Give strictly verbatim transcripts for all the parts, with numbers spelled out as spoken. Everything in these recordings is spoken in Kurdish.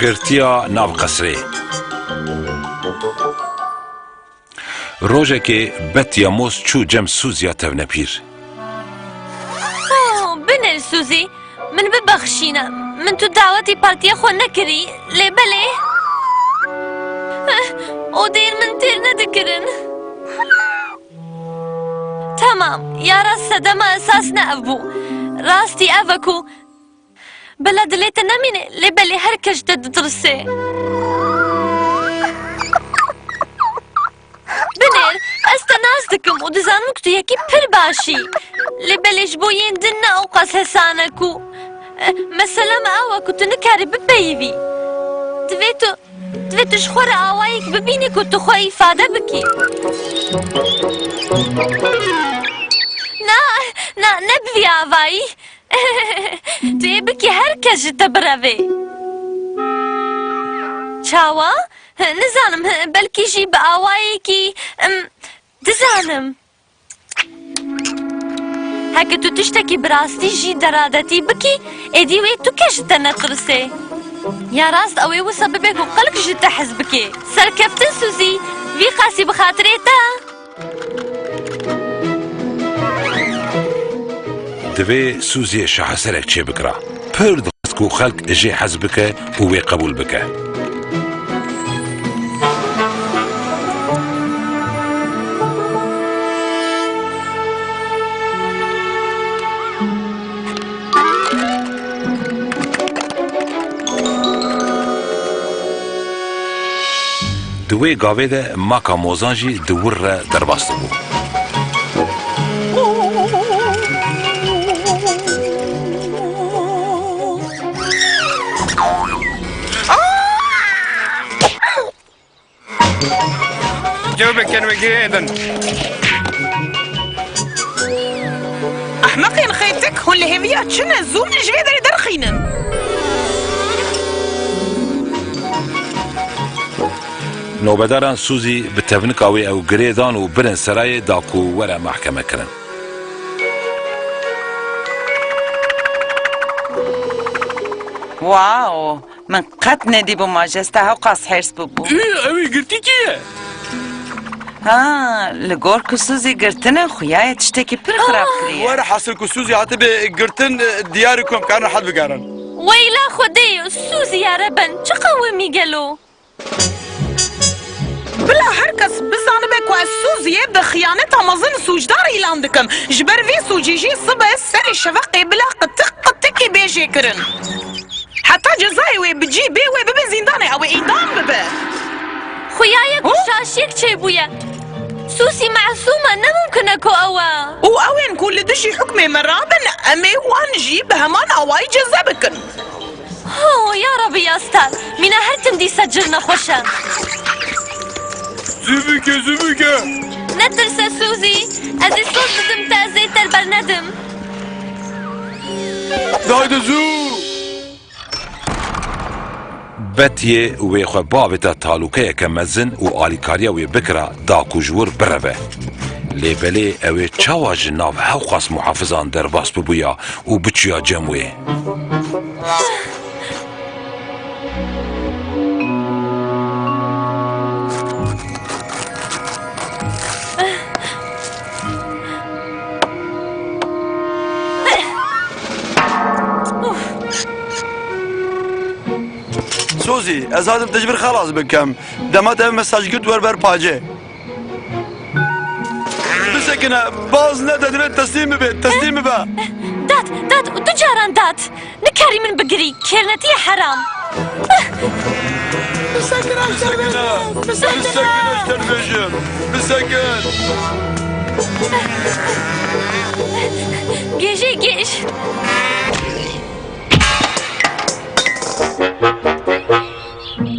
Girtiya nav qesrê. Rojekê Betya Moz çû cem Suziya tevnepîr. Oh, binêr Suzi, min bibexşîne. Min tu dawetî partiya xwe nekirî, lê belê. Odeyên min têr nedikirin. Tamam, ya rast sedema esas ne ev bû. Rastî ev e ku bila dilê te nemîne, lê belê her kes ji te ditirsê. Binêr, ez te nas dikim û dizanim ku tu yekî pir baş î. Lê belê ji bo yên din ne ewqas hesan e ku, eh, mesele me ew e ku tu nikarî bipeyivî. Divê tu, divê tu ji xwe re awayek bibînî ku tu xwe îfade bikî. Na, na, ne bi vî avayî. Tu ê bikî her kes ji te birevê. Çawa? Nizanim, belkî jî bi awayekî, em, dizanim. Heke tu tiştekî bi rastî jî deradetî bikî, êdî wê tu kes ji te netirsê. Ya rast ew ê wisa bibe ku xelk ji te hez bike. Serkeftin Suzî, vî qasî bi xatirê te. Divê Suziyê şaheserek çêbikira. Pir dixwest ku xelk jê hez bike û wê qebûl bike. Di wê gavê de maka mozan jî di wir re derbas dibû. Cewbekên we girêdin. Ehmeqên xêtik, hûn li hêviya çi ne? Zû min ji vê derê derxînin. Nobedaran Suzî bi tevnika wê ew girê dan û birin serayê da ku were mehkeme kirin. Wow! Min qet nedîbû majeste hewqas hêrs bibû. Ê, ew ê girtî kî ye? Ha, li gor ku Suzî girtine, xuya ye tiştekî pir xirab kiriye. Were hasil ku Suzî hatibe girtin, diyar e ku em karin rehet bigerin. Weyla Xwedê, Suzî ya reben, çi qewimî gelo? Bila her kes bizanibe ku ez Suziyê bi xiyaneta mezin sûcdar îlan dikim. Ji ber vê sûcê jî sibe serê şeveqê bila qitik qitikî bê jêkirin. Heta cezayê wê bi cî bê, wê bibe zîndanê, ew ê îdam bibe. Xuya ye ku Hû? şaşiyek çêbûye. Suzî mesûm e, ne mimkun e ku ew e. Û ew ên ku li dijî hukmê me rabin, em ê wan jî bi heman awayî ceze bikin. Ho, ya Rebî ya Star, mîna her tim dîsa cil nexweş e. Zû bike, zû bike. Netirse Suzî, ez ê soz didim te, ez ê te li ber nedim. Dayde zû. Betiyê wê xwe biavêta talûkeyeke mezin û alîkariya wê bikira da ku ji wir bireve. Lê belê ew ê çawa ji nav hewqas muhafizan derbas bibûya û biçûya cem wê? Sozî, ez hatim te ji vir xelas bikim. Dema te ev mesaj girt, wer ber pacê. Bisekine, baz nede, divê teslîm bibe, teslîm bibe. Dat, dat û du caran dat. Nikarî min bigirî, kêrnetiyê heram. Bisekine, bisekine, bisekine. Bisekine, ez te dibêjim. Bisekin. Gêjê gêj.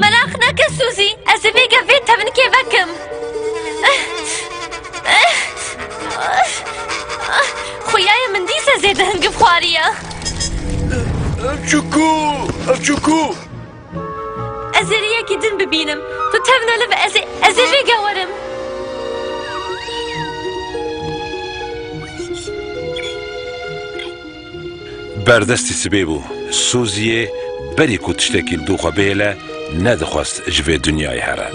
Meraq neke Suzî, ez ê vêge vê tevnikê vekim. Xuya ye min dîse zêde hingiv xwariye. Ev çi ku? Ev çi ku? Ez ê rêyekî din bibînim. Tu tevne li vir, ez ê, ez ê vêge werim. Berdestî sibê bû. Suziyê Berî ku tiştekî li dû xwe bihêle, nedixwest ji vê dinyayê here.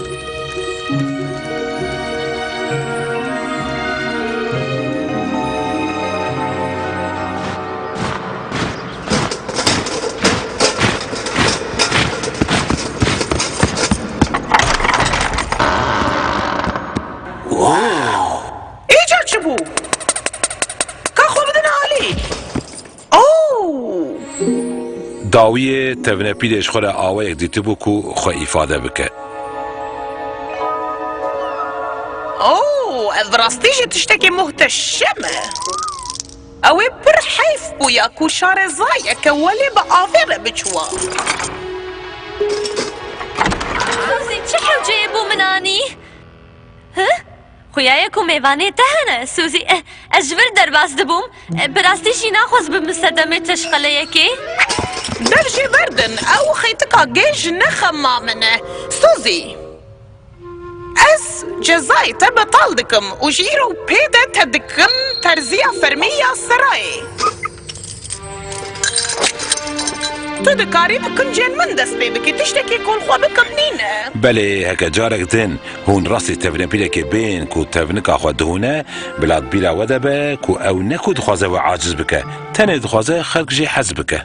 Îcar çi bû? Ka xwe bidin alî. Oh! Dawiyê tevnepîlê ji xwe re awayek dîtibû ku xwe îfade bike. Oh, ev rastî jî tiştekî muhteşem e. Ew ê pir heyf bûya ku şarezayeke welê bi avê re biçûwa. Suzî, çi hewceyê bo min anî? Hi? Xuya ye ku mêvanê te hene, Suzî. Eh, ez ji vir derbas dibûm. Eh, bi rastî jî naxwest bibim sedemê çeşqeleyekê. Dev jê berdin, ew xeytika gêj ne xema min e. Suzî, ez cezayê te betal dikim û ji îro pê de te dikim terziya fermî ya serayê. Tu dikarî bi kincên min dest pê bikî, tiştekî ku li xwe bikim nîne. Belê, heke carek din hûn rastî tevnepîlekê bên ku tevnika xwe dihûne, bila di bîra we de be ku ew ne ku dixwaze we aciz bike, tenê dixwaze xelk jê hez bike.